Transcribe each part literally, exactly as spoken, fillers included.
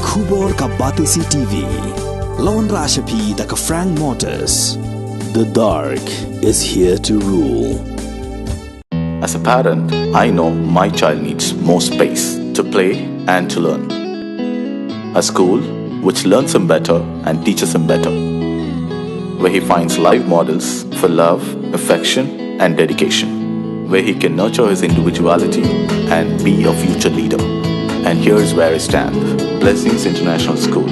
Khubor ka Batesi T V. La wanrah sha phi da ka Frank Motors. The dark is here to rule. As a parent, I know my child needs more space to play and to learn. A school which learns him better and teaches him better, where he finds live models for love, affection, and dedication, where he can nurture his individuality and be a future leader. And here's where I stand. Blessings International School,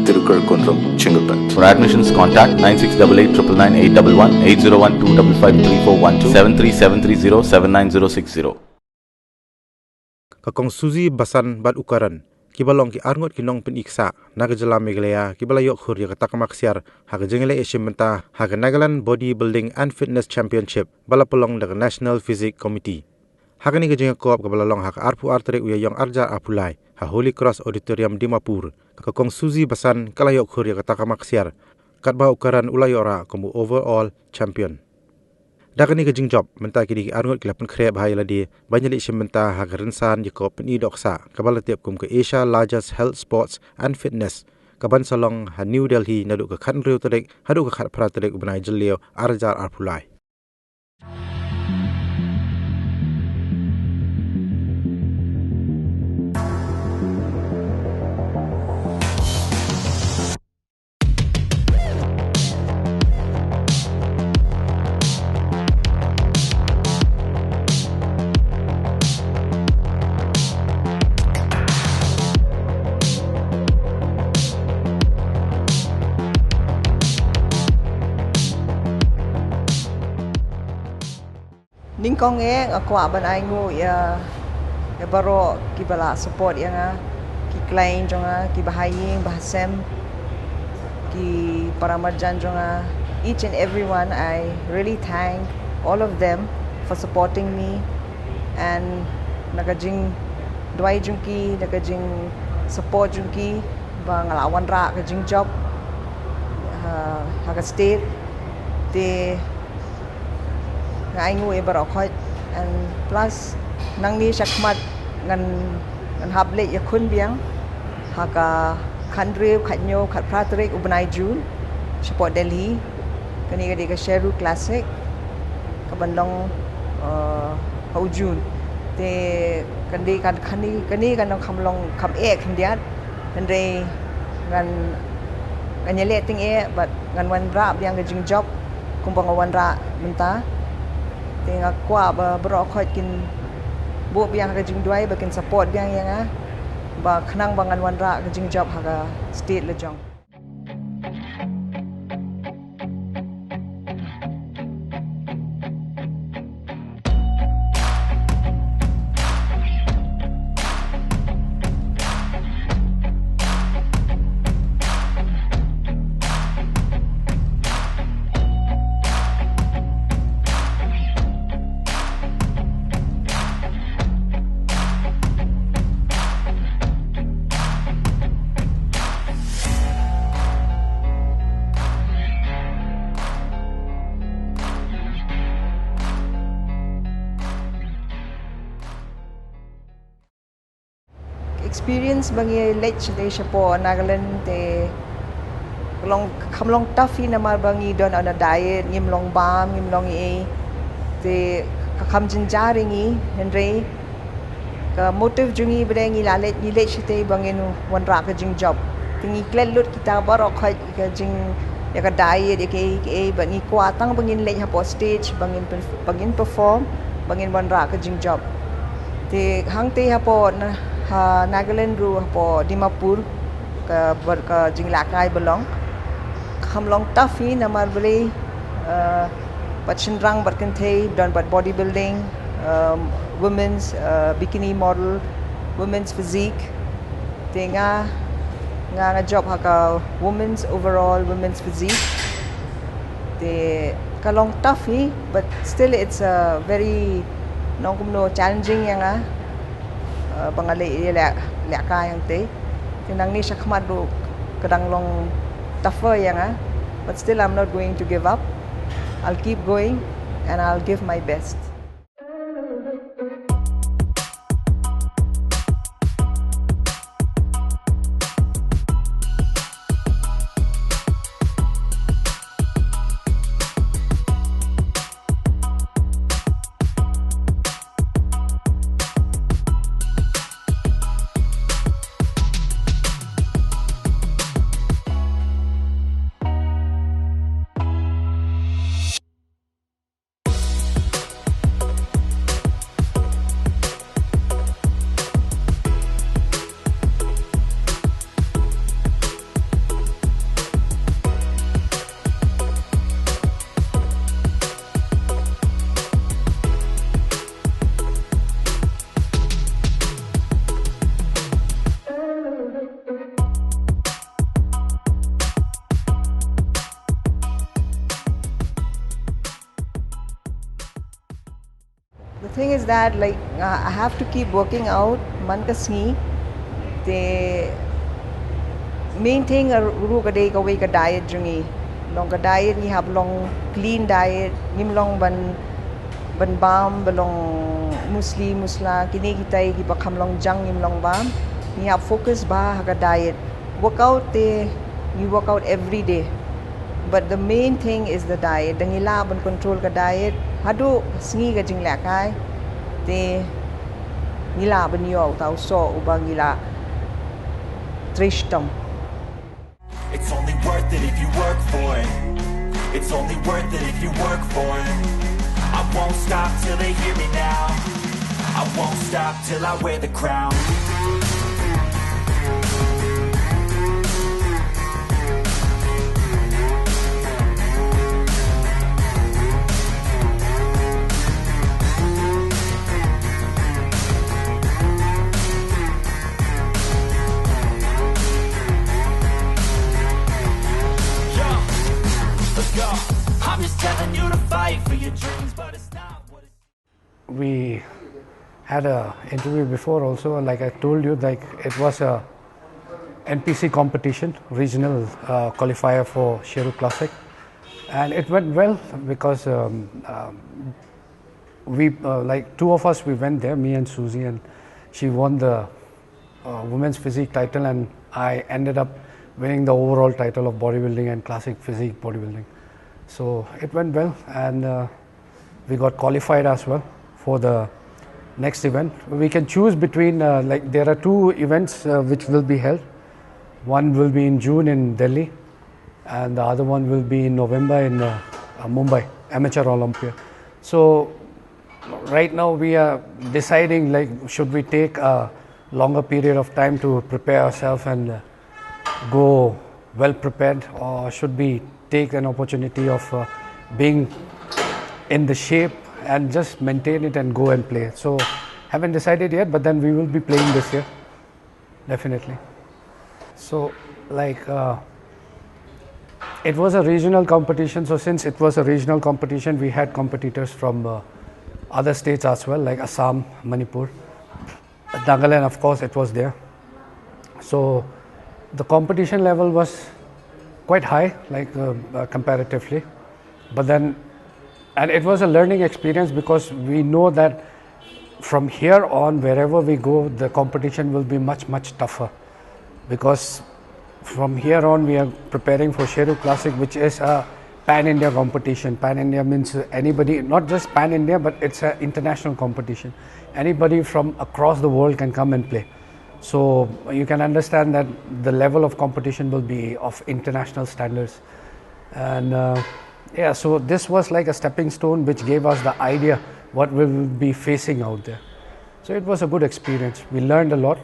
Tirukar Kundrum, Chengalpet. For admissions, contact nine six double eight triple nine eight double one, eight zero one two double five three four one two, seven three seven three zero seven nine zero six zero. Ka Kong Suzy Basan bad u Karan, kiba long ki arngut ki nongpyni ksah na ka jylla Meghalaya, kiba la ïoh khur ïa ka takma ksiar ha ka jingïaleh ïashim bynta ha ka Nagaland Bodybuilding and Fitness Championship, ba la pynlong da ka National Physique Committee. Ha kane ka jingïakop kaba la long ha ka arphew ar tarik u Ïaïong arhajar arphew lai ha Holy Cross Auditorium, Dimapur, ka Kong Suzy Basan ka la ïoh khur ïa ka takma ksiar, katba u Karan u la ïoh rah kum u overall champion. Da kane ka jingjop, mynta kine ki arngut ki la pynkhreh bha ïa lade ban ïaleh shim bynta ha ka rynsan ïakop pyni dohksah kaba la tip kum ka Asia Largest Health, Sports and Fitness, kaban sa long ha New Delhi naduh ka khathynriew tarik haduh ka khatphra tarik u bnai Jylliew arhajar arphew lai. Nyngkong eh nga kwah ban ai nguh ïa, ïa baroh kiba la support ïa nga, ki client jong nga, kiba ha ïing ba ha sem, ki para marjan jong nga, each and everyone, I really thank all of them for supporting me. And na ka jingduwai jong ki, na ka jingsupport jong ki, ba nga la wanrah ka jingjop ha, ha ka state. Te nga ai nguh ïa baroh khoit, and plus nangne shakhmat ngan, ngan hap leit ïakhun biang ha ka khathynriew, khathynñiew, khatphra tarik u bnai June shapoh Delhi. Kane ka dei ka Sheru Classic kaban long, uh, ha u June. Te kan dei kan, kane, kane kan long, kham long, kham eh khyndiat. Hynrei ngan, ngan ïaleh tyngeh bad ngan wanrah biang ka jingjop kumba nga wanrah mynta. Te nga kwah ba baroh khoit kin buh biang ka jingduwai, ba kin support biang ïa nga, ba khnang ba ngan wanrah ka jingjop ha ka state la jong. Experience ba ngi leit shatei shapoh Nagaland te long, kham long tough hi namar ba ngi don on a diet, ngim long bam, ngim long ei. Te ka kham jynjar ïa ngi, hynrei ka motive jong ngi ba dei ngi la leit, ngi leit shatei ba ngin wanrah ka jingjop. Te ngi klet lut kita baroh khoit ïa ka jing, ïa ka diet, ïa kaei kaei, bad ngi kwah tang ba ngin leit hapoh stage, ba ngin pen-, ba ngin perform, ba ngin wanrah ka jingjop. Te hangtei hapoh na, ha Nagaland ruh, hapoh Dimapur, ka, ba, ka jinglehkai ba long, kham long tough hi namar balei, uh, bad shynrang bad kynthei, don bad bodybuilding, um, women's, uh, bikini model, women's physique. Te nga, nga, nga jop ha ka women's overall, women's physique. Te ka long tough hi, but still it's a very, nong kumno, challenging ïa nga. Uh, ba nga leh, leh, lehkai hangtei. Te nangne shakhmat ruh ka dang long tougher ïa nga, but still I'm not going to give up. I'll keep going and I'll give my best. Thing is that, like, uh, I have to keep working out man ka sngi. Te main thing ruh ka dei kawei ka diet jong ngi. Long ka diet ngi hap long clean diet, ngim long ban ban bam, ban long musli musla, kine kitai kiba kham long junk ngim long bam. Ngi hap focus bha ha ka diet. Workout te ngi workout every day. But the main thing is the diet. Da ngi lah ban control ka diet haduh sngi ka jinglehkai, te ngi lah ban ïoh uta u soh uba ngi lah trei shitom. It's only worth it if you work for it. It's only worth it if you work for it. I won't stop till they hear me now. I won't stop till I wear the crown. We had a interview before also, like I told you, like it was a N P C competition, regional uh, qualifier for Sheru Classic, and it went well because um, um, we uh, like two of us, we went there, me and Susie, and she won the uh, women's physique title, and I ended up winning the overall title of bodybuilding and classic physique bodybuilding. So it went well, and uh, we got qualified as well for the next event. We can choose between uh, like there are two events uh, which will be held. One will be in June in Delhi, and the other one will be in November in uh, uh, Mumbai, Amateur Olympia. So right now we are deciding, like, should we take a longer period of time to prepare ourselves and uh, go well prepared, or should we take an opportunity of uh, being in the shape and just maintain it and go and play? So haven't decided yet, but then we will be playing this year, definitely. So, like, uh, it was a regional competition. So since it was a regional competition, we had competitors from uh, other states as well, like Assam, Manipur, Nagaland. Of course, it was there. So the competition level was quite high, like uh, uh, comparatively. But then, and it was a learning experience because we know that from here on, wherever we go, the competition will be much, much tougher. Because from here on, we are preparing for Sheru Classic, which is a pan India competition. Pan India means anybody, not just pan India, but it's an international competition. Anybody from across the world can come and play. So you can understand that the level of competition will be of international standards. And uh, yeah, so this was like a stepping stone which gave us the idea what we will be facing out there. So it was a good experience. We learned a lot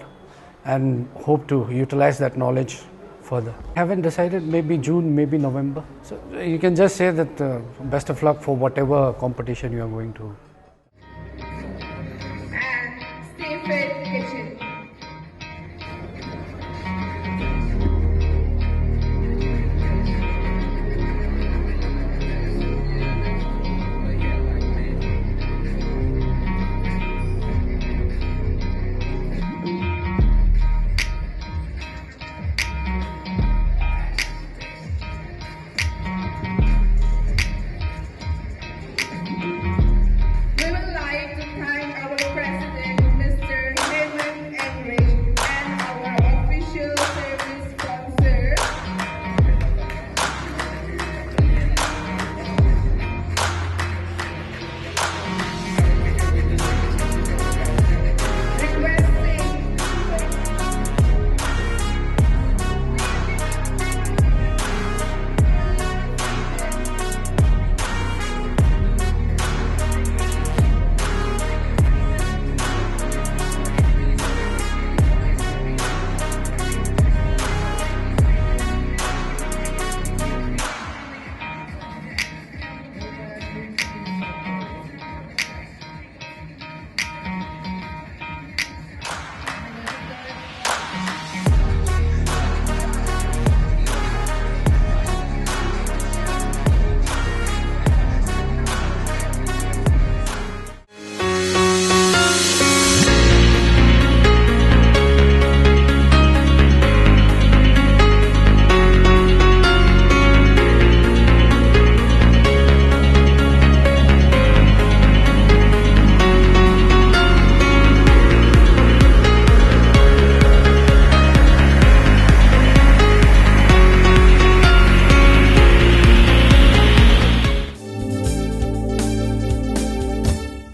and hope to utilize that knowledge further. Haven't decided, maybe June, maybe November. So you can just say that uh, best of luck for whatever competition you are going to.